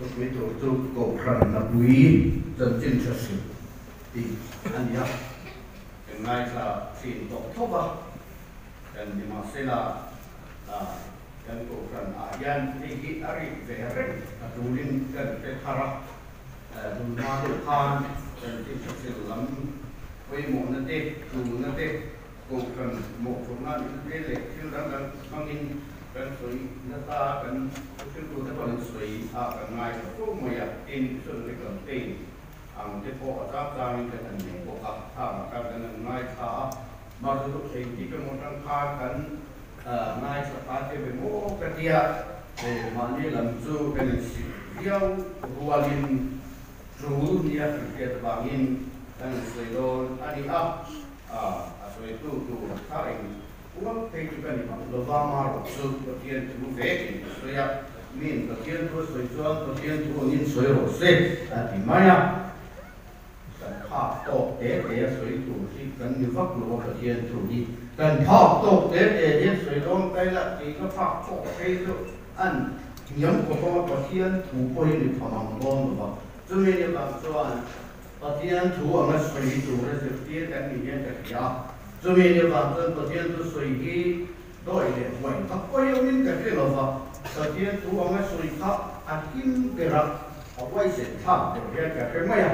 Thupui tur chu Kohhran Hlapui Chanchin Tha Hrilh tih a ni a, kan ngaithla thin tawh tho va, kan nimahsela kan Kohhran ah hian hei hi a rik ve reng a tulin kan hre thar a, tunhma deuh khan Chanchin Tha Hrilh lam pawimawhna te, tulna te, Kohhran mawhphurhna nihna te leh thil dang dang hmangin kan sawi nasa a, kan thiltute pawh an sawi a, kan ngaithla fo mai a, tin missionary campaign ang te pawh a chang changin kan han nei bawk a, khangah khan kan han ngaithla a, mahse chu engtik emaw atang khan kan ngaithla kha che ve maw ka tia, mahni lam chu kan insik viau rualin tul nia kan hriat avangin kan insawi dawn a ni a. A a sawitu tur kha eng uang phei chu ka ni hauh lo va, marawh chu Pathian thu vekin ka sawi a, miin Pathian thu a sawi chuan Pathian thu angin sawi rawh se a ti mai a, kan phak tawk te te a sawi tur hi kan ni vak lo a, Pathian thu hi kan phak tawk te te hian sawi dawn kai la tih ka phak tawk phei chu an hniam khawp ang a, Pathian thu pawh hi ni tham ang dawn lo va, chumi ni vang chuan Pathian thu anga sawi tura zirtir kan ni hian ka hria a, chumi ni vang chuan Pathian thu sawi hi dawi leh huai tak pawh awmin ka hre lo va, Pathian thu anga sawi kha a him ber a, a huaisen thlak ber hian ka hre mai a,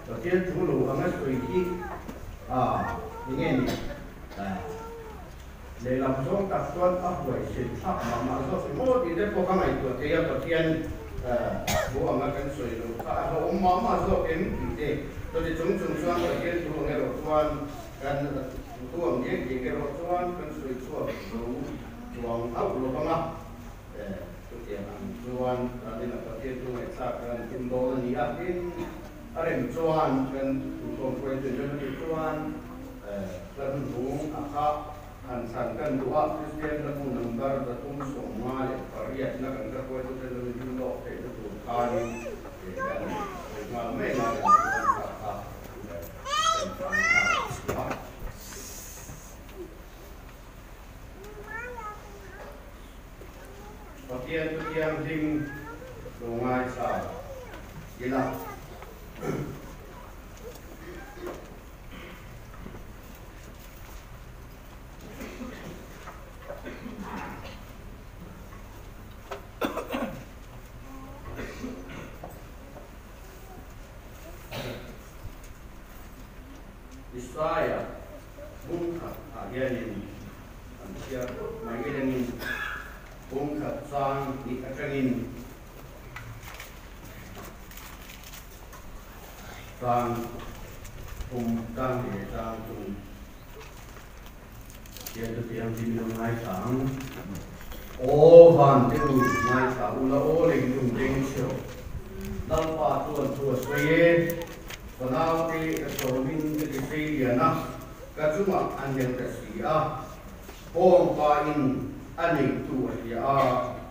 Pathian thu lo anga sawi hi a enge ni lehlam zawng tak chuan a huaisen thlak mah mah zawk emaw tih te pawh ka ngaihtuah thei a, Pathian thu anga kan sawi loh kha a hlauhawm mah mah zawk em tih te. Chuti chung chung chuan Pathian thu ang erawh chuan kan thu ang diak diak erawh chuan kan sawi chhuak lo chuang auh lo vang a, chutiang ang chuan Ramin a Pathian thu ngaihthlak kan tum dawn a ni a, tin a rem chuan kan inkhawm hruaitu in rem a tih chuan Hla hnuhnung a kha han chhan kan duh a, Kristian hlabu number 358 na kan hruaitute lo in rinlawk theihna tur khanin kan sawi nghal mai anga kan chuan kha kha kan chhang nghal a. Pathian chu thianghlim lo ngaithla ila. Isaiah bung khat ah hianin an chhiar phawt mai ilengin bung khat chang hnih atangin Tlang kum tlang leh tlang tum hian chutiang hi min lo ngaithla ang. Aw van te u, ngaithla ula aw lei tum deng chhe rawh. Lalpa chuan thu a sawi e, Ka naute ka sawmin ka ti sei lian a, ka chungah a nel ta si a. Pawngpa in a neitu a hria a,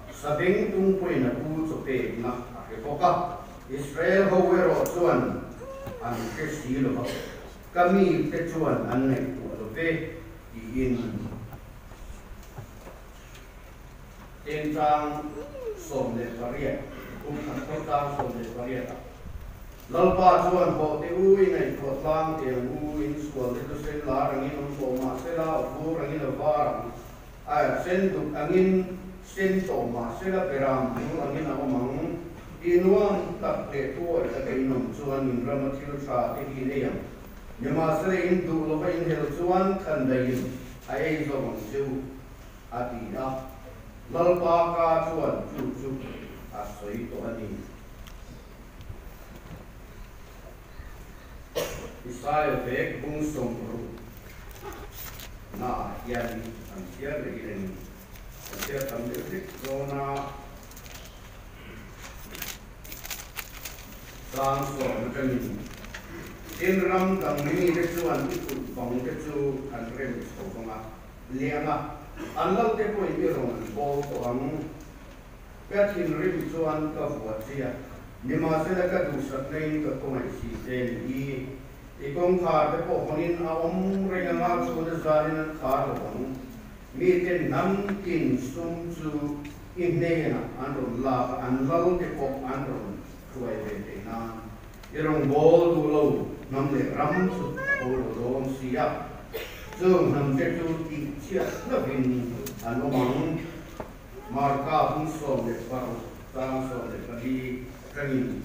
sabeng tung pawhin a pu chaw pekna a hre bawk a. Israel ho erawh chuan an hre si lo va, ka mite chuan an ngaihtuah lo ve, tiin Tengtlang 18, kum khat tho tlang 18 ah Lalpa chuan hawh teh u, i ngaihtuah tlang teh ang u, in sual te chu sen lar angin awm tawh mah sela, a vur angin a var ang, a sen duk angin sen tawh mah sela, beram hmul angin a awm ang. Tih nuam tak leh thuawih taka in awm chuan in rama thil tha te hi in ei ang. Nimahsela in duh lova in hel chuan khan daihin a ei zawk ang che u, a ti a. Lalpa ka chuan chu chu a sawi tawh a ni. Isaia vek bung 60 naah hian an chhiar leh in a ni. An chhiar tam deuh hlek dawn a. Tlang sawm atangin tin ram dang mite chuan i kut bang te chu an rem chho vang a, liang a, an lo te pawhin i rawn an bawl tawh ang. Ka thinrim chuan ka vua che a, nimahsela ka duhsakna in ka khawngaih si che ni i, i kawngkhar te pawh hawnin a awm reng anga chhun a zanin an khar lo ang. Mite hnam tin sum chu i hnenah an rawn lak a, an lal te pawh an rawn hruai ve theih nan i rawngbâwl duh lo hnam leh ram chu a bo lo dâwn si a, chung hnamte chu tihchhiat hlauhin an awm ang. Marka hmun 16 chang 14 atangin,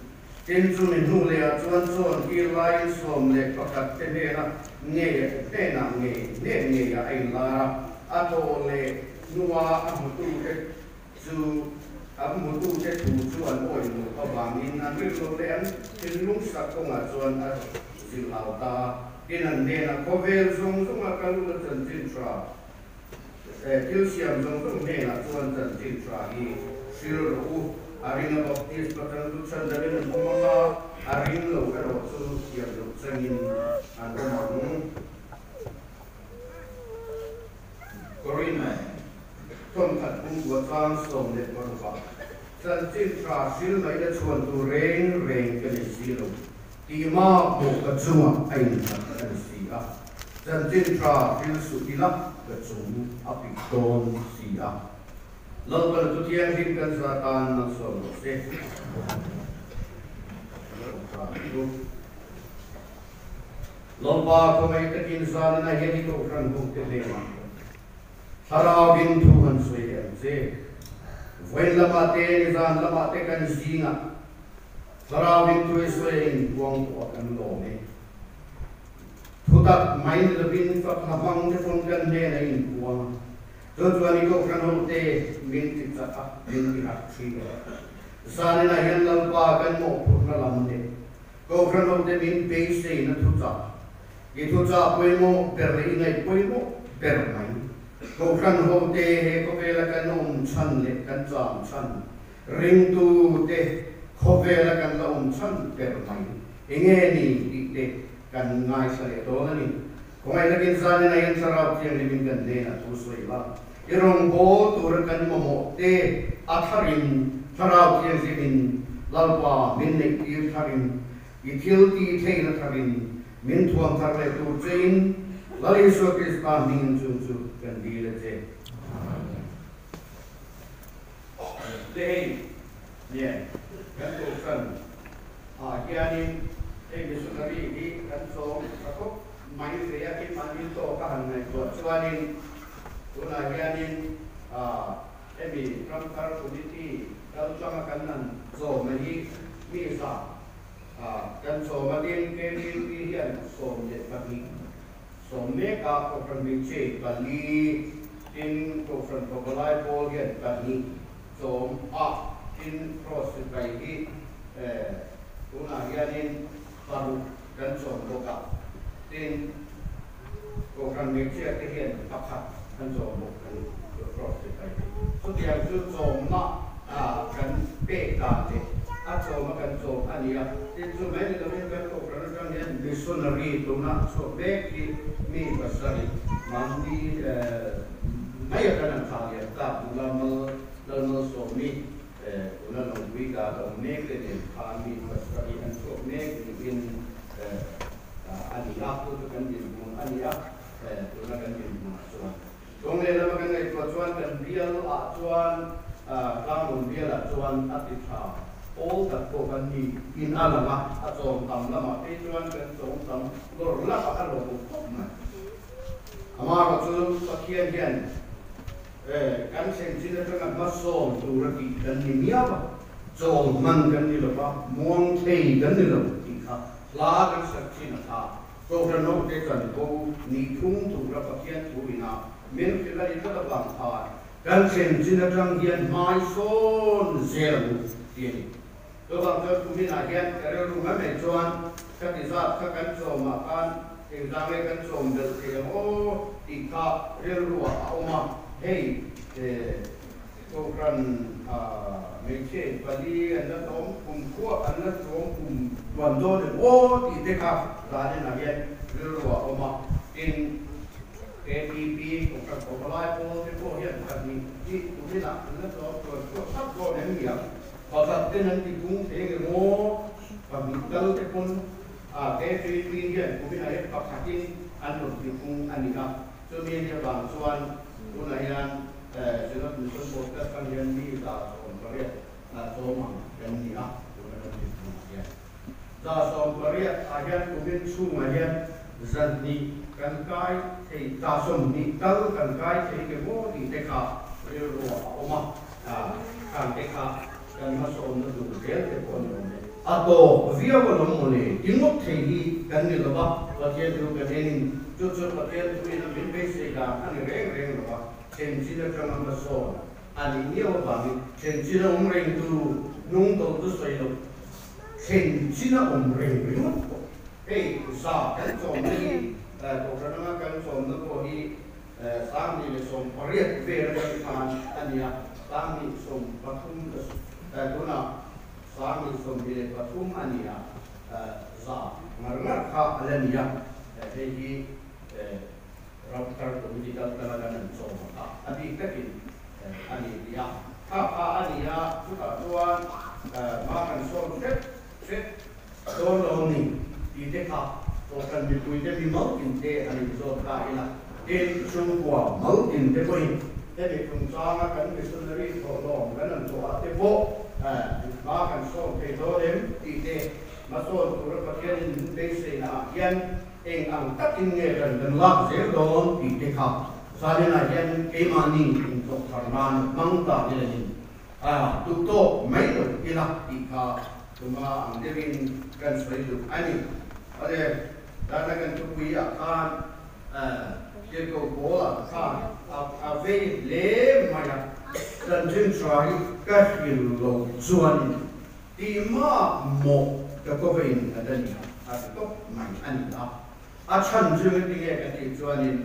Tin, chumi hnu lehah chuan chawn tir laiin 11 te hnena ngei hnenah ngei hnen ngeiah a inlar a, a thawh leh hnua a hmutute chu a hmutute thu chu an awih loh avangin an rin loh leh an thinlung sak kawngah chuan a zilh hau ta a. Tin, an hnenah khawvel zawng zawnga kal ula chanchin tha Thil siam zawng zawng hnenah chuan chanchin tha hi hril rawh u. A ring a baptisma chang chu chhandamin an awm ang a, a ring lo erawh chu thiam loh changin an awm ang. Korinth thawnkhat pumkua chang 16 ah, Chanchin tha hril mai la chhuan tur reng reng ka nei si lo. Tih mak pawh ka chungah a innghat a ni si a, chanchin tha hril suh ila ka chung a pik dawn si a. Lalpana chu thianghlim kan za tan malsawm rawh se. Lalpa khawngaih takin zanina hian i kohhran ho te hnenah Thlarauin thu han sawi leh ang che. Vawiin lamah te nizan lamah te kan zingah Thlarauin thu i sawi a inpuang tawh a kan lawm e. Thutak mai ni lovin fak hla hmang te pawn kan hnen a inpuang a. Chu chuan i kohhran ho te min ti chak a, min ti harh thin. Zaninah hian Lalpa kan mawhphurhna lam leh kohhran ho te min beiseina thuchah, i thuchah pawimawh ber leh i ngaih pawimawh ber mai. Kohhran ho te he khawvela kan awm chhan leh kan cham chhan Ringtute khawvela kan la awm chhan ber mai enge ni tih te kan ngaithla leh dawn a ni. Khawngaih takin zanin a hian Thlarau Thianghlimin kan hnenah thu sawi la, i rawngbâwl tura kan mamawh te a tharin Thlarau Thianghlimin Lalpa min neih tir tharin, i thil tih theihna tharin min thuam thar leh tur chein Lal Isua Krista hmingin chung chu kan dil a che. Le hei nen kan kohhran ah hianin hei missionary hi kan chawm tha khawp mai ve a, keimahni tawk a han ngaihtuah chuanin tunah hianin hemi ramthar committee kal tanga kan han chawm a hi mi za kan chawm a, tin KTP hian 12 Sawm mekah Kohhran Hmeichhe pali, tin Kohhran Pavalai pawl hian pahnih chawm a, tin Cross sipai hi tunah hianin paruk kan chawm bawk a, tin Kohhran Hmeichhia te hian pakhat kan chawm bawk a ni, Cross sipai hi. Chutiang chu chawmna kan pek dan leh a chawma kan chawm a ni a, tin chu mai ni lovin kan Kohhran atang hian missionary tuna chhuak mek hi mi pasarih mahni mai atan an thlah lian tak nula mal Lalmalsawmi tuna Longpui dan a awm mek te nen khan mi pasarih an chhuak mek niin a ni a, chu chu kan dinhmun a ni a, tuna kan dinhmunah chuan. Kawng leh lama kan ngaihtuah chuan kan bial ah chuan tlanglawn bial ah chuan a ti tha pawl tak pawh kan ni in a lang a, a chawm tam lamah phei chuan kan chawm tam lawr lak a, a lawmawm khawp mai. Amaherawh chu Pathian hian kan thlen chin atanga hmasawn tur a tih kan ni miau a, chawm hman kan ni lo va, muang thei kan ni lo tih kha hla kan sak thin a tha. Kohhran hote chanvo ni thung tura Pathian thu ina min hrilh a ni tlat avang khan kan thlen chin atang hian hmai sawn zel ang u ti a ni. Chuvang chuan kuminah hian ka rilru mai mai chuan ka ti zat kha kan chawmah khan engzah nge kan chawm belh thei ang aw tih kha rilruah a awm a, hei Kohhran hmeichhe pali an la tlawm kum khuah an la tlawm kum tuan dawn em aw tih te kha zaninah hian rilru a awm a. Tin, KTP Kohhran Pavalai pawl te pawh hian pahnih hi kuminah an la tlawm tuan chhuak thap dawn em ni ang? Pakhat ten an ti pung thei nge maw? Pahnih kal te pawn KTP hian kuminah hian pakhatin an rawn ti pung a ni a. Chumi ni avang chuan tunah hian Synod Mission Board te atang hian mi 180. chawm ang kan ni a, tuna kan dinhmunah hian. 80% ah hian kumin chhungah hian 200 kan kai thei, 20% tal kan kai thei nge maw tih te kha rilruah a awm a, khang te kha kan hmasawnna tur zel te pawh a ni awm e. A tawp viau alawm mawle, ti ngawt thei hi kan ni lo va, Pathian thu kan enin chu chu Pathian thuin a min beisei dan a ni reng reng lo va, thlenchin atanga hmasawn a nih miau avangin thlenchin a awm reng tu hnung tawlh chu sawi loh thlenchin a awm reng ringawt pawh. Hei za kan chawmna hi Kohhran anga kan chawmna pawh hi 2018 vel atang khan a ni a, 2013 tunah 2023 a ni a, za ngar ngar kha a la ni a, hei hi Ramthar Committee kal tlang a kan an chawm a kha a bik takin a ni tih a, kha kha a ni a, chutah chuan hma kan sawn hret hret dawn lo ni tih te kha Kohhran mipuite mi mal tin te an inzawt ta ila, tin, chhungkua mal tin te pawhin hemi chungchanga kan missionary thawhlawm kan an thawh ah te pawh hma kan sawn thei dawn em tih te hmasawn tura Pathianin min beiseina ah hian Eng ang takin nge kan kan lak zel dawn tih te kha zaninah hian keimahni intlawh thar nan hmang ta nilain a duh tawk mai lo ila tih kha tuma ang deuhin kan sawi duh a ni. Awle, zana kan thupui ah khan Tirhkoh Paula khan a vei hle mai a, Chanchin tha hi ka hril lo chuanin Tih mak mawh ka ko vein ka ta ni a ti tawp mai a ni a. A chhan chu engtin nge ka tih chuanin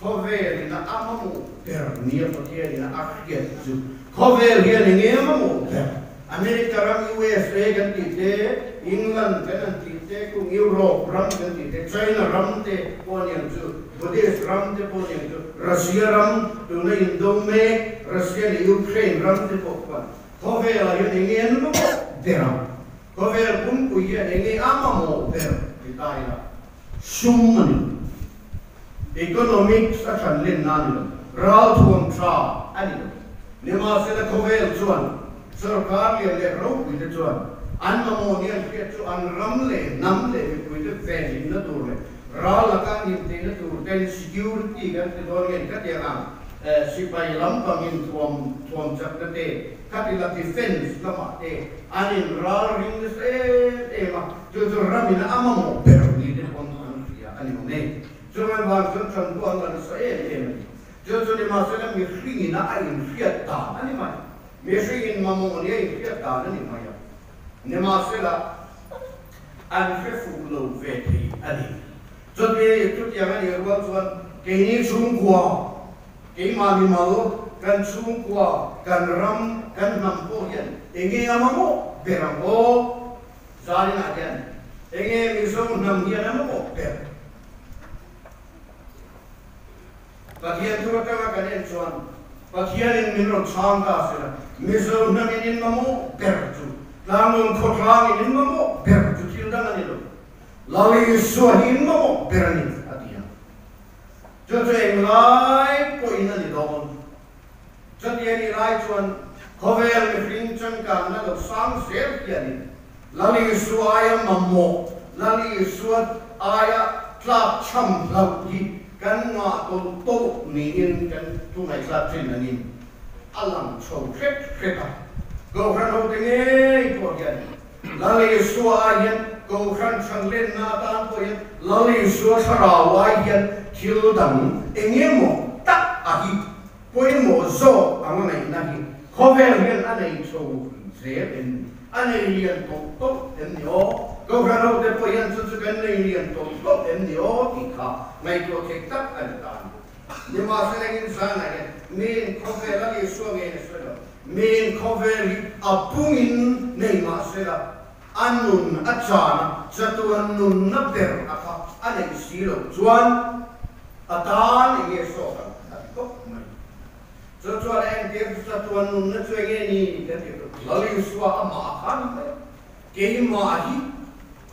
khawvelin a mamawh ber nia Pathianin a hriat chu khawvel hian enge a mamawh ber? America ram USA kan tih te, England kan han tih te, kung Europe ram kan tih te, China ram te pawh aniang chu, Buddhist ram te pawh aniang chu, Russia ram tuna indo mek Russia leh Ukraine ram te pawh khuan Khawvelah hian enge an mamawh ber ang? Khawvel pumpui hian enge a mamawh ber ti ta ila sum a ni lo. Economics a than lenna a ni lo. Ralthuam tha a ni lo. Nimahsela khawvel chuan sorkar lian leh ropui te chuan an mamawh ni an hriat chu an ram leh hnam leh mipui te venhimna tur leh ral laka an himtheihna tur ten security kan ti dawn nge ka tiang ang. Sipai lampangin thuam thuam chakna te, khatila defence lamah te an in ral ring nasa em em a, chu chu ramin a mamawh ber ni te pawn an hria a ni awm e. Chungai vang chuan than pawh an la nasa em em a ni. Chu chu nimahsela mihringin a a inhriat dan a ni mai. Mihringin mamawh ni a inhriat dan a ni mai a. Nimahsela an hre fuh lo ve thei a ni. Chuti chutiang a nih rual chuan keini chhungkua, keimah mimal, kan chhungkua, kan ram, kan hnam pawh hian enge a mamawh ber ang aw? Zaninah hian enge Mizo hnam hian a mamawh ber? Pathian thu atanga kan en chuan Pathianin min rawn chhang ta a sela, Mizo hnamin in mamawh ber chu, Tlanglawm khawtlangin in mamawh ber chu thil dang a ni lo. Lal Isua hi in mamawh ber a ni, a ti a. Chu chu englai pawhin a ni dawn. Chuti a nih lai chuan khawvel mihring changkanna lo sang zel hianin Lal Isua aia mamawh, Lal Isua aia tlak chham hlauh hi kan ngah tawlh tawlh niin kan thu ngaihthlak thin a ni. A lang chho hret hret a. Kohhran hote ngei pawh hian Lal Isua ai hian Kohhran thanlenna atan pawh hian Lal Isua thlarau ai hian thil dang eng emaw tak a hi pawimawh zawk ang a ngaihna hi khawvel hian a nei chho zel em ni? A nei lian tawlh tawlh em ni aw? Kohhran hote pawh hian chu chu kan nei lian tawlh tawlh em ni aw tih kha ngaihtuah theih tak a ni ta a ni. Nimahsela engin zanah hian miin khawvel a Isua ngei a sawi lo. Miin khawvel hi a pungin nei mahsela a nun a chan a, chatuan nunna ber a kha a neih si loh chuan a tan eng nge sawk ang a ti tawp mai. Chu chuan a entir chu chatuan nunna chu eng nge ni kan ti tawp. Lal Isua amah a kha ni mai a, keimah hi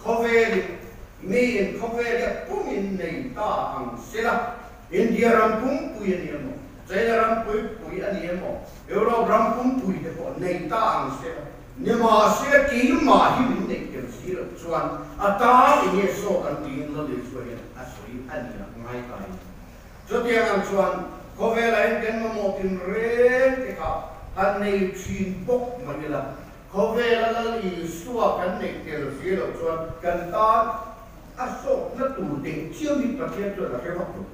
khawvelin miin khawvel hi a pungin nei ta ang sela, India ram pumpui a ni emaw, China ram puipui a ni emaw, Europe ram pumpui te pawh a pawh nei ta ang se la, nimahsela keimah hi min neih tel si loh chuan a tan enge sawt ang tiin Lal Isua hian a sawi a ni a ngai ta in. Chutiang ang chuan khawvelah hian kan mamawh tinreng te kha han nei thin bawk mai ila, khawvela Lal Isua kan neih tel si loh chuan kan tan a sawtna tur deh chiam hi Pathian chuan a hre vak lo.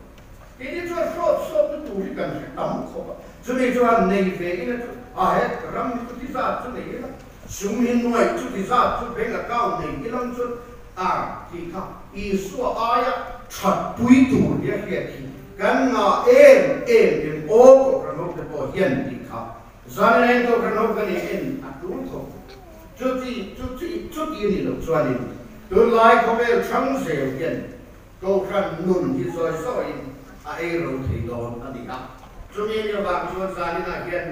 Keini chuan hrawt sawtna tur hi kan hre tam khawp a, chumi chuan nei ve ila chu a he ram hi chuti zat chu nei ila, sum hi nuaih chuti zat chu bank account nei ilang chuan a tih kha Isua aia thatpui tur nia hriat hi kan ngah em em em aw Kohhran ho te pawh hian tih kha zan reng Kohhran ho kan in en a tul khawp. Chuti chuti chuti a nih loh chuanin tunlai khawvel hrang zel hian Kohhran nun hi zawi zawiin a ei ro thei dawn a ni a. Chumi ni avang chuan zaninah hian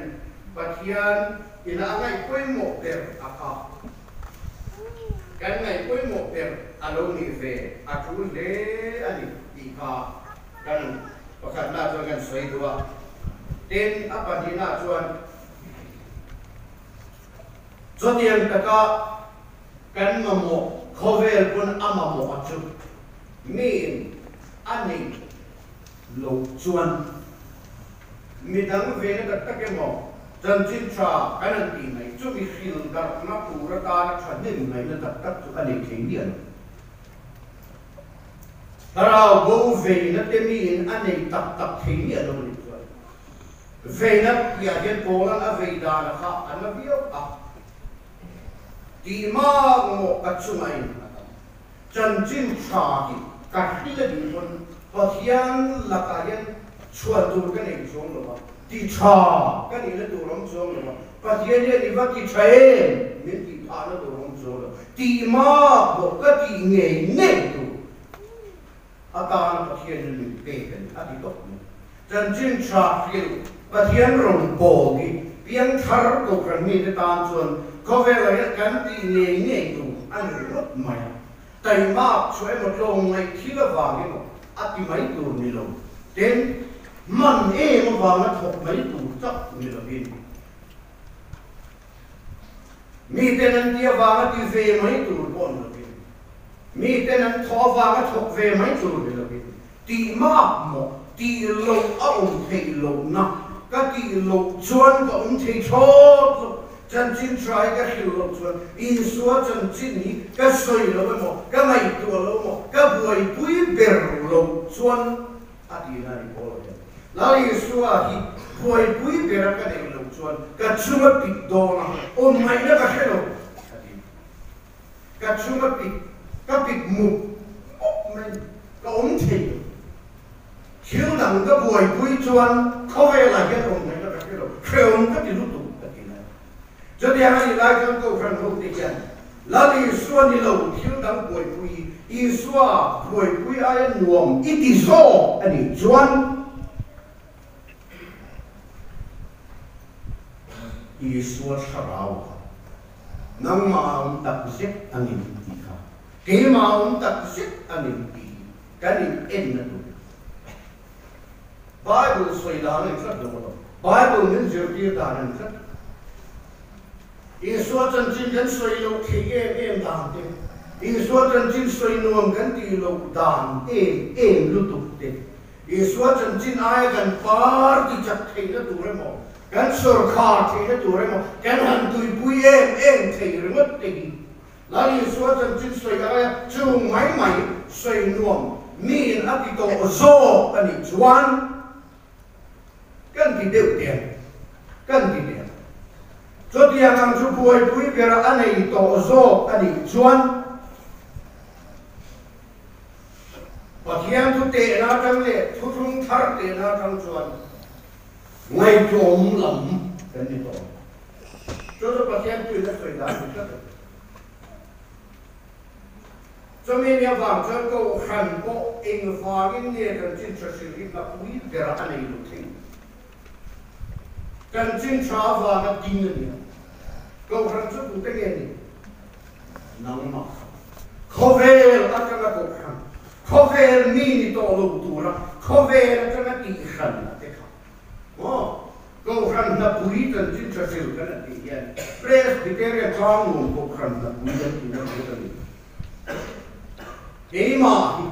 Pathian ina a ngaih pawimawh ber a kha kan ngaih pawimawh ber a lo nih ve a tul hle a ni tih kha kan pakhatna chuan kan sawi duh a. Tin, a pahnihna chuan Chutiang taka kan mamawh khawvel pawn a mamawh a chu miin a nei lo chuan midang ve na tak tak emaw chanchin tha kan han tih mai chu mi hril darhna tur atana thahnem ngaihna tak tak chu a nei thei miah lo. Thlarau bo veina te miin a nei tak tak thei miah lo a nih chuan. Veina piah hian Poland a vei dan a kha a na viau a, tih mak mawh ka chungah in a tam. Chanchin tha hi ka hril a nih pawn Pathian lakah hian chhuan tur ka nei chuang lo a, ti tha ka nihna tur awm chuang lo a, Pathian hian i va ti tha em min tih phahna tur awm chuang lo, tih mak mawh ka tih ngei ngei tur. Atana Pathian in min pek a ni, a ti tawp mai. Chanchin tha hrilh Pathian rawn bawl hi piangthar Kohhran mite tan chuan khawvelah hian kan tih ngei ngei tur a ni ringawt mai a. Taimak chhuah emaw tlawmngaih thil avang emaw a ti mai tur ni lo ten hman em avanga thawk mai tur chauh ni lovin Miten an ti avanga ti ve mai tur pawh ni lovin, miten an thawh avanga thawk ve mai tur ni lovin, tih mak maw, tih loh a awm theih lohna, ka tih loh chuan ka awm thei thlawt lo, chanchin tha hi ka hrilh loh chuan Isua chanchin hi ka sawi lo emaw, ka ngaihtuah lo emaw, ka buaipui ber loh chuan A ti na ni Paul hian, Lal Isua hi buaipui bera ka neih loh chuan ka chung a pik dawn a, awm ngaihna ka hre lo, a ti. Ka chung a pik, ka pik mup mup mai, ka awm thei lo. Thil dang ka buaipui chuan khawvelah hian awm ngaihna ka hre lo, hrehawm ka ti lutuk, a ti na. Chutiang a nih lai chuan Kohhran hote hian Lal Isua ni lo thil dang buaipui hi Isua buaipui aia nuam i ti zawk a nih chuan Isua thlarau kha nangmah a awm tak zet a nim tih kha keimah a awm tak zet a nim tih hi kan in enna tur Bible sawi dan a ni tlat lo a, Bible min zirtir dan a ni tlat lo. Isua chanchin kan sawi loh thei em em dan te, Isua chanchin sawi nuam kan tih loh dan em em lutuk te, Isua chanchin aia kan party chak theihna tur emaw, kan sawrkhar theihna tur emaw, kan han tuipui em em thei ringawt te hi Lal Isua chanchin sawi aia chung mai mai sawi nuam miin a ti tawh zawk a nih chuan kan ti deuh teh ang, kan ti teh ang. Chutiang ang chu buaipui bera a nei tawh zawk a nih chuan Pathian thu tehna atang leh thuthlung thar tehna atang chuan ngaihtuahawm lam kan ni tawh ang. Chu chu Pathian tuin a sawi dan ni tlat a ni. Chumi ni avang chuan Kohhran pawh engvangin nge chanchin tha hrilh hi hlapui berah a nei lo thei? Chanchin tha avanga ding a ni a. Kohhran chu tute nge ni? Nangmah kha. Khawvel atanga Kohhran, khawvel mi ni tawh lo tura khawvel atanga tihhran a te kha. Maw? Kohhran. Kohhran hnapui chanchin tha hril kan han tih hian Presbyterian Tlangnuam Kohhran hnapui kan tihna ringawt a ni. Keimah hi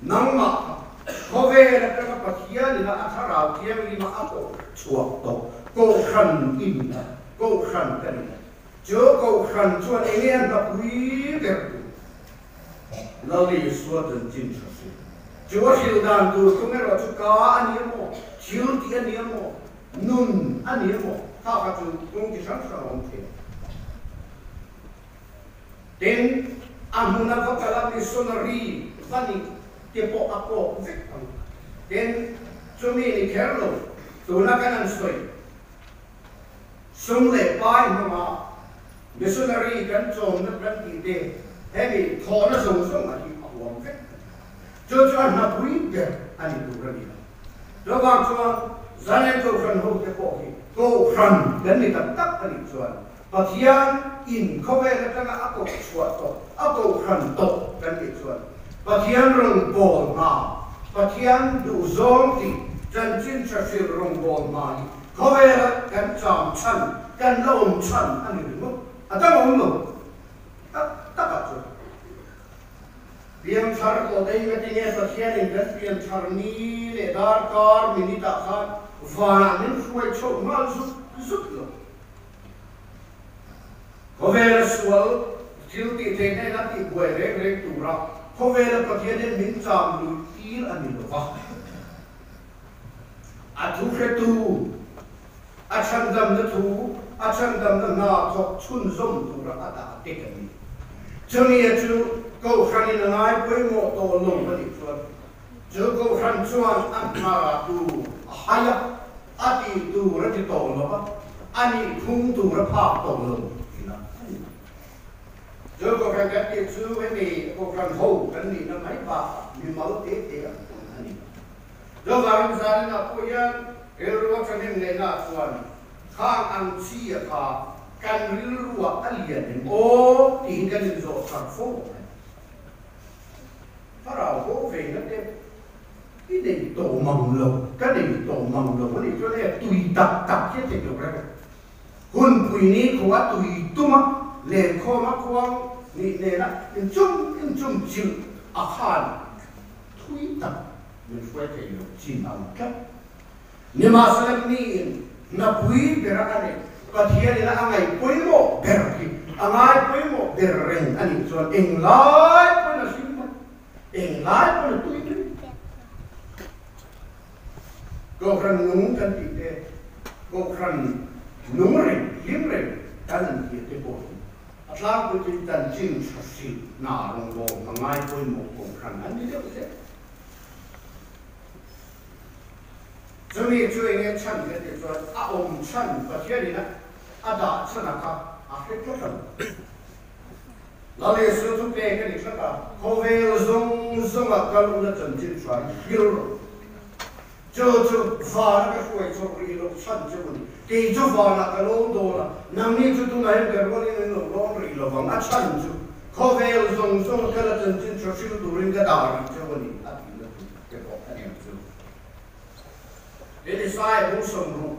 nangmah kha khawvel atanga Pathian ina a thlarau thianglima a koh chhuak tawh Kohhran i ni a, Kohhran ka ni a. Chu Kohhran chuan enge a hnapui ber tur? Lal Isua chanchin tha hril. Chu a hril dan tur thung erawh chu ka a ni emaw, thil tih a ni emaw, nun a ni emaw, kha kha chu kawng chi hrang hrang a awm thei a. Tin, a hmuna va kala missionary va nih te pawh a kawk vek ang. Tin, chumi ni kher lo, tuna kan han sawi Sum leh pai hmanga missionary kan chawmna kan tih te hemi thawhna zawng zawng a hi a huam vek a ni. Chu chu a hnapui ber a ni tur a ni a. Chuvang chuan Zion Kohhran ho te pawh hi Kohhran kan ni tak tak a nih chuan Pathian in khawvel atanga a koh chhuah tawh, a Kohhran tawh kan nih chuan Pathian rawngbâwl hma, Pathian duhzawng tih chanchin tha hrilh rawngbâwl hma hi Khawvela kan cham chhan, kan la awm chhan a ni ringawt. A dang awm lo tak takah chuan pianthar tawh te hi ka ti nge Pathianin kan pianthar ni leh darkar minute ah khan vanah min hruai chhoh nghal zut zut lo. Khawvela sual thil tih theihna in a tih buai reng reng tura khawvela Pathianin min cham luih tir a ni lo va. A thu hretu, a chhandamna thu, a chhandamna hna thawk chhunzawm tura a dah te kan ni. Chumi a chu Kohhranin a ngai pawimawh tawh lo a nih chuan, chu Kohhran chuan a hna tur a hai a, a tih tur a ti tawh lo va, a nih phung tur a phak tawh lo tihna a ni. Chu Kohhran kan tih chu hemi Kohhran ho kan nihna mai bakah mimal te te ang pawn a ni. Chuvangin zaninah pawh hian rilru a thahnem ngaihnaah chuan khang ang chi a kha kan rilruah a lian em aw tiin kan inzawh thar fo ang e. Thlarau bo veina te i nei tawh mang lo, ka nei tawh mang lo a nih chuan hei tui tak tak hi a theih loh reng e. Hunpui ni khua tui tuma lenkhawma khuang nih nena inchum inchum chilh a khan thui tak min hruai thei lo chin ang tlat. Nimahsela miin hnapui bera a neih Pathianin a ngaih pawimawh ber hi a ngai pawimawh ber reng a nih chuan englai pawn a hlim mai, englai pawn a tui mai. Kohhran nung kan tih te, Kohhran nung reng, hlim reng kan han tih te pawh hi A tlangpui chu chanchin tha hrilh hna rawngbawm a ngai pawimawh kohhran an ni deuh zel. Chumi chu enge chhan kan tih chuan a awm chhan Pathianin a dah chhan a kha a hre tlat a ni. Lal Jesuh chu pek a ni tlat a, khawvel zawng zawnga kal ula chanchin tha hi hrilh rawh. Chu chu vana ka hruai chawk rih loh chhan chu a ni. Kei chu vanah ka lawm dawn a, nangni chu tunah hian ka rualin an lo lawm rih lo vang. A chhan chu khawvel zawng zawng kala chanchin tha hril turin ka dah rih cheu a ni, a tih na thu te pawh a ni ang chu. Elisai bung sawmruk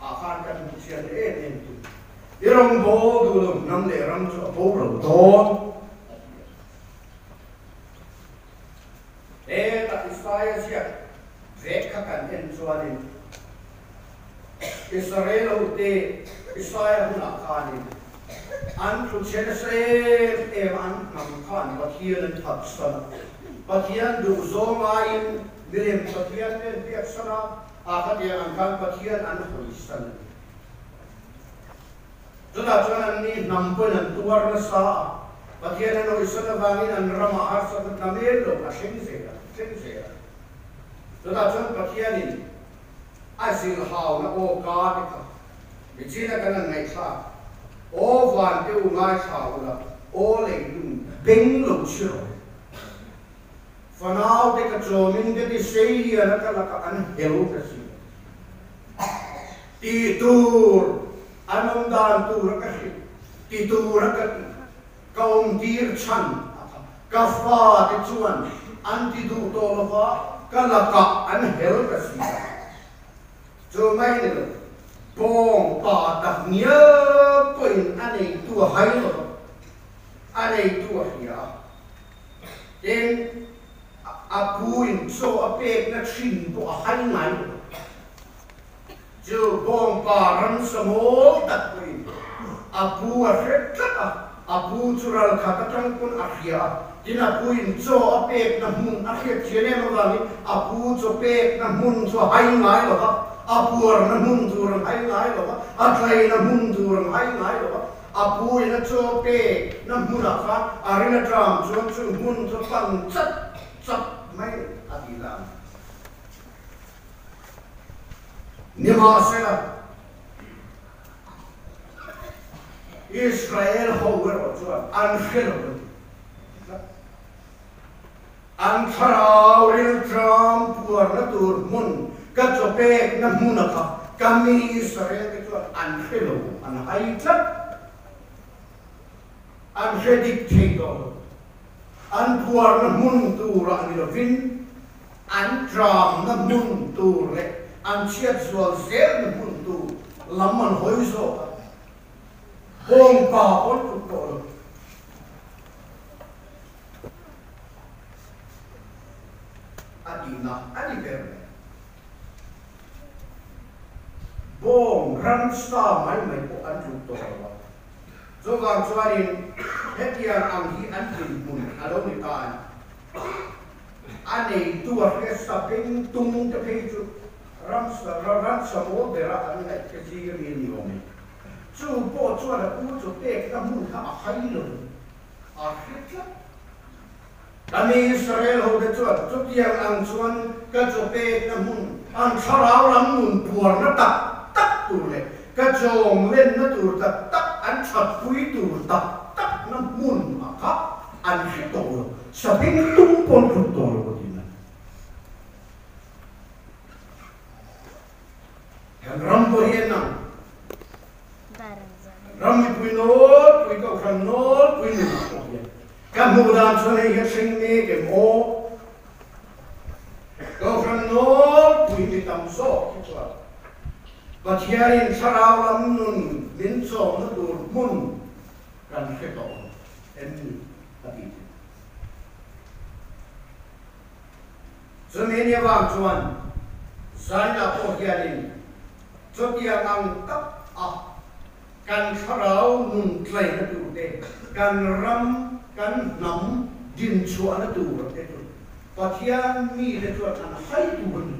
ah khan kan hmu chian em em tu. I rawngbâwl duh lo hnam leh ram chu a boral dawn, a ti a. Hetah Isaia ziak vek kha kan en chuanin Israel hote Isaia hunah khanin an tlu chhe nasa em em a, an hnam khan Pathian an phatsan a, Pathian duhzawng aiin milem Pathian te an biaksan a, a khatiang ang khan Pathian an hawisan a ni. Chutah chuan anni hnam pawhin an tuar nasa a, Pathian an hawisan avangin an ramah harsatna tam em lo a thleng zel a, thleng zel a. Chutah chuan Pathianin a zilhauna aw ka te kha michina kan han ngaihthlak, Aw van te u ngaithla ula, aw leilung beng lo chhi rawh. Fanau te ka chawmin ka ti sei lian a ka lakah an hel ka si. Tih tur an awm dan tur a ka hrilh, ti tur a ka tih, ka awm tir chhan a kha. Ka fa te chuan an ti duh tawh lo va, ka lakah an hel ka si a. Chu mai ni lo. Bawng pa tak ngial pawhin a neitu a hai lo va, a neitu a hria a. Tin, a pu in chaw a pekna thin pawh a hai ngai lo va. Chu bawng pa ramsa mawl tak pawhin a pu a hre tlat a, a pu chu ral khat atang pawn a hria a. Tin, a pu in chaw a pekna hmun a hriat thian em avangin a pu chaw pekna hmun chu a hai ngai lo va, a puarna hmun tur an hai ngai lo va, a tlaina hmun tur an hai ngai lo va. A pu in a chaw pekna hmunah khan a rin atang chuan chu hmun chu pan chat chat mai a ti ta a ni. Nimahsela, Israel ho erawh chuan an hre lo a ni tlat. An thlarau rilṭam puarna tur hmun ka chaw pekna hmuna kha ka mi Israel te chuan an hre lo, an hai tlat. An hre dik thei tawh lo. An puarna hmun turah ni lovin an ṭamna hmun tur leh an chhiat zual zelna hmun tur lam an hawi zawk a, bawngpa pawn tluk tawh lo. A tihna a ni ber mai. Bawng ramsa mai mai pawh an tluk tawh lo a, chuvang chuanin hetiang ang hi an dinhmun a lo ni ta a ni. A neitu a hriatsa beng tung te phei chu ramsa ramsa mawl bera an ngaih te zing ami a ni awm e. Chu pawh chuan a pu chu pekna hmun kha a hai lo a hre tlat. Ka mi Israel ho te chuan chutiang ang chuan ka chaw pekna hmun an thlarau lam nun puarna tak tak tur leh ka chawm lenna tur tak tak an thatpui tur tak takna hmun a kha an hre tawh lo, sabing tum pawn tluk tawh lo a ti mai. Kan ram pawh hi en ang, kan ram mipui nawlpui, kohhran nawlpui nunah pawh hian ka hmuh dan chuan hei hi a thleng mek em aw? Kohhran nawlpui mi tam zawk hi chuan Pathianin thlarau lam nun min chawmna tur hmun kan hre tawh lo em ni a tih theih. Chumi ni avang chuan Zaina pawh hianin chutiang ang tak a kan thlarau nun tlaina tur te, kan ram, kan hnam dinchhuahna tur te chu Pathian mite chuan an hai tur a ni.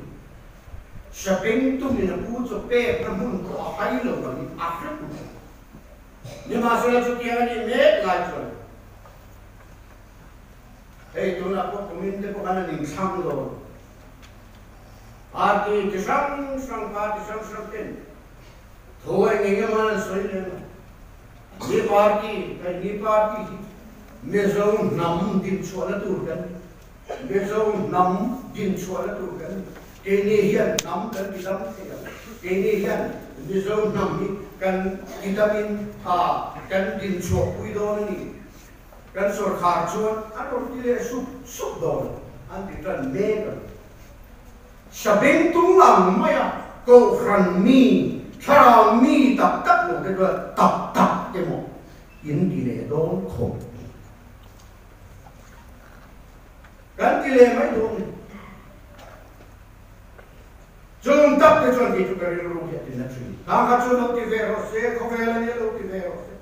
Sabeng tumin a pu chu pekna hmun pawh a hai lo angin a hre tur a ni. Nimahsela chutiang a nih mek lai chuan hei tunah pawh kumin te pawh khan an inthlang dawn. Party chi hrang hrang, party hrang hrang ten thu eng eng emaw an sawi lem a. Ni party, hei ni party hi Mizo hnam dinchhuahna tur kan ni. Mizo hnam dinchhuahna tur kan ni. Keini hian hnam kan ti dam thei ang. Keini hian Mizo hnam hi kan ti damin tha kan dinchhuahpui dawn a ni. Kan sawrkhar chuan an rawn ti leh sup sup dawn a, an ti tan mek a ni. Sabeng tung ang maia kohhran mi, thlarau mi tak tak lo te chuan tak tak emaw in ti leh dawn khawp. Kan ti leh mai dawn a ni. Chung tak te chuan kei chu ka rilru hi a ti na thin. Khang kha chu lo ti ve rawh se, khawvel a nia lo ti ve rawh se.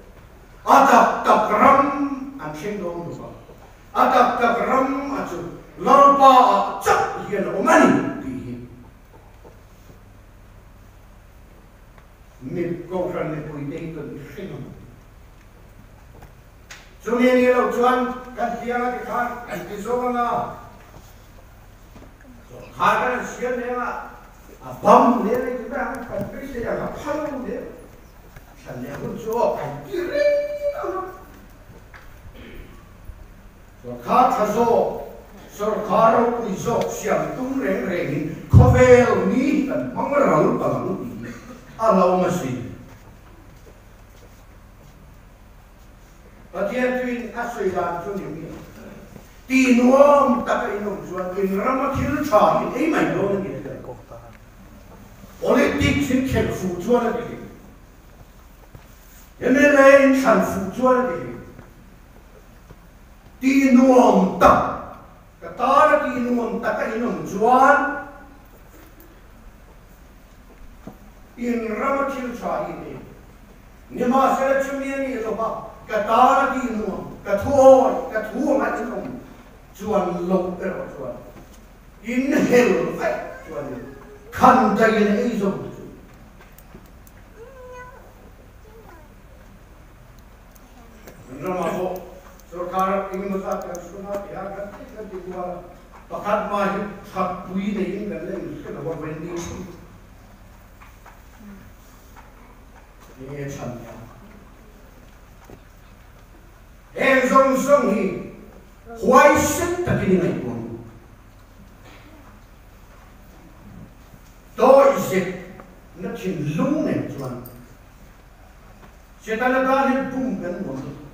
A tak tak ram an thleng dawn lo va, a tak tak ram a chu Lalpa ah chauh hian a awm a ni tih hi mi Kohhran mipuite hi kan hre ngam ang. Chumi a nih loh chuan kan tiang a ti khan kan ti zawk ang a, sawrkhar kan han siam leng a, a bam leng a ti mai ang, kan beisei ang a phal lo leng, thlan leh hun chu aw kan ti reng ang a. Sawrkhar tha zawk, sawrkhar ropui zawk siam tum reng rengin khawvel ni hi kan hmang ral palh ang tih hi a hlauhawm asin. Pathian chuin a sawi dan chu ni mi a ti nuam taka in awm chuan in rama thil tha in ei mai dawn a ni a ti. Politics in khelh fuh chuan a ti hlei. Mla in thlan fuh chuan a ti hlei. Tih nuam tak, ka tana tih nuam taka in awm chuan in rama thil tha hi nei. Nimahsela chumi a nih lova ka tana tih nuam, ka thu awi, ka thu anga in awm chuan loh erawh chuan in hel vek chuanin khan daiin ei zo chu. Kan ramah pawh sorkar engemaw zat kan hrawn a ti a, kan ti kan ti kual a, pakhat hma hi thatpui neiin kan la inhre lo a, Wendy chu enge chhan nia? Heng zawng zawng hi huaisen takin i ngaihtuah ang u. Dawihzep na thinlung nen chuan Setana tan hian bum kan nuam lutuk.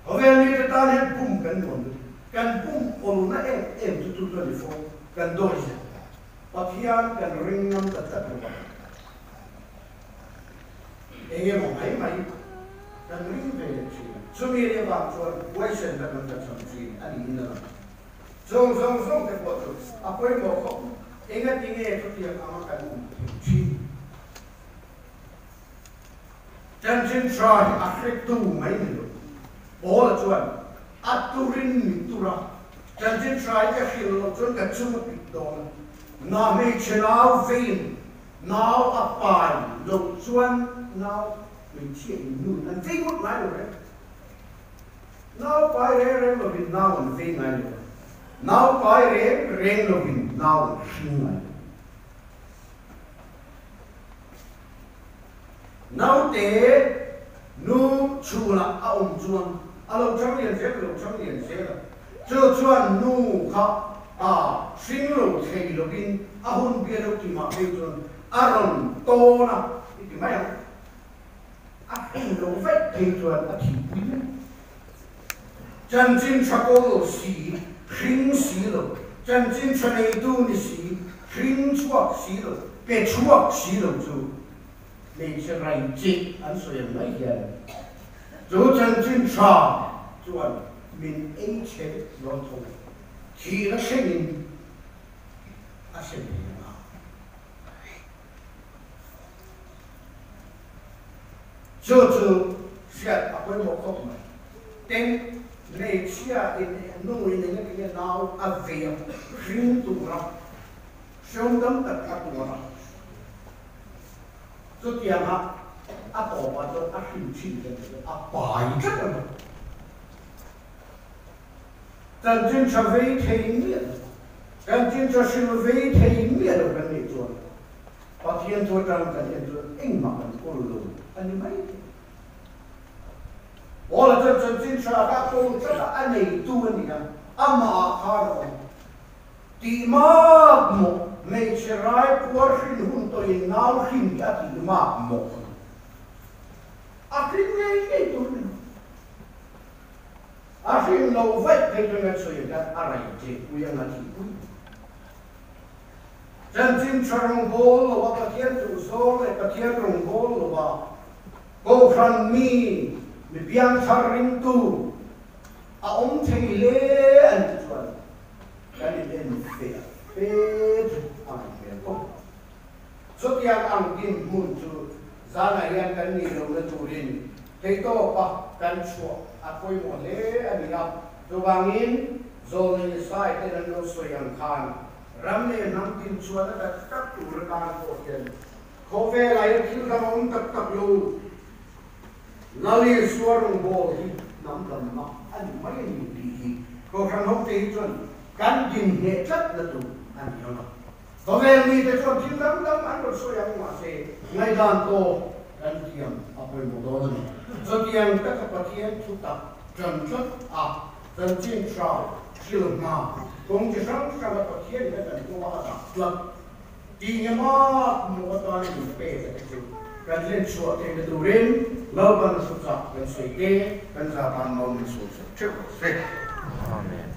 Khawvel mite tan hian bum kan nuam lutuk. Kan bum awlna em em chu chu chu a ni fo. Kan dawihzep Pathian kan ring ngam ta tlat lo a. Eng emaw mai mai kan ring ve leh thin a. Chumi nih avang chuan huaisen tak an tla cham thin a niin a lang. Zawng zawng zawng te pawh chu a pawimawh khawp mai. Engatinge chutiang anga kan awm theih thin? Chanchin tha hi a hretu mai ni lo. Paula chuan a turin min tur a, Chanchin tha hi ka hrilh loh chuan ka chung a pit dawn a. Na hmeichhe nau veiin nau a pai loh chuan nau hmeichhia in nun an vei ngawt ngai lo reng. Nau pai reng reng lovin nau an vei ngai lo a, nau pai reng reng lovin nau an hring ngai lo. Naute nu chhunah a awm chuan a lo chang lian zel, a lo chang lian zel a. Chu chuan nu kha a hring lo thei lovin a hun bia lo ti mah phei chuan a rawn tawn a, i ti mai ang. A hring lo vaih phei chuan a thihpui mai. Chanchin tha kawl si, hring si lo, chanchin tha neitu ni si, hring chhuak si lo, pe chhuak si lo chu hmeichhe rai cheh an sawi ang mai hian chu chanchin tha chuan min ei chhe dawn tho. Thihna thlengin a thlen thei ang a. Chu chu hriat a pawimawh khawp mai. Tin, hmeichhia in nu in eng enge nau a vei a, hring tura hreawm dam tak a tuar a, chutianga a tawpah chuan a hrim thin hian chu a pai tlat a ni. Chanchin tha vei thei miah lo, chanchin tha hril vei thei miah lo kan nih chuan Pathian chu atang kan en chuan engmah kan kawl lo a ni mai thei. Paula chuan chanchin tha kha kawl tlat a, a neitu a ni a, amah khan a awm. Tih mak mawh, hmeichhe rai puar hrin hun tawhin nau hrin hi a tih mak mawh a ni. A hrin ngei ngei tur a ni lo. A hrin lo vaih phei chuan kan sawi ang a rai chehpui ang a thihpui. Chanchin tha rawngbâwl lo a Pathian duhzâwng leh Pathian rawngbâwl lo a Kohhran mi mi piangthar ringtu a awm thei hle a nih chuan kan in en fe a fe chu a ngaih hmel khawp. Chutiang ang dinhmun chu zanah hian kan nih lohna turin theihtawpa kan chhuah a pawimawh hle a ni a. Chuvangin Zawlnei Isai ten an lo sawi ang khan ram leh hnam dinchhuahna tak tak tur atan pawh hian khawvelah hian thil dang a awm tak tak lo. Lal Isua rawngbâwl hi hnam damna a ni mai a ni tih hi Kohhran hote hi chuan kan dinhneh tlatna tur a ni ang a. Khawvel mite chuan thil dang dang an rawn sawi ang mahse ngaihdan tawk kan thiam a pawimawh dawn a ni. Chutiang taka Pathian thu tak ṭan tlat a, chanchin ṭha hril hna kawng chi hrang hranga Pathian in a kan kawng a a dah tlat tih nge mak hmuh atan min pek a te chu kan hlen chhuah theihna turin Lalpan a thu chak kan sawi te kan zatan mau min sawi chhuak ṭheuh rawh se. Amen.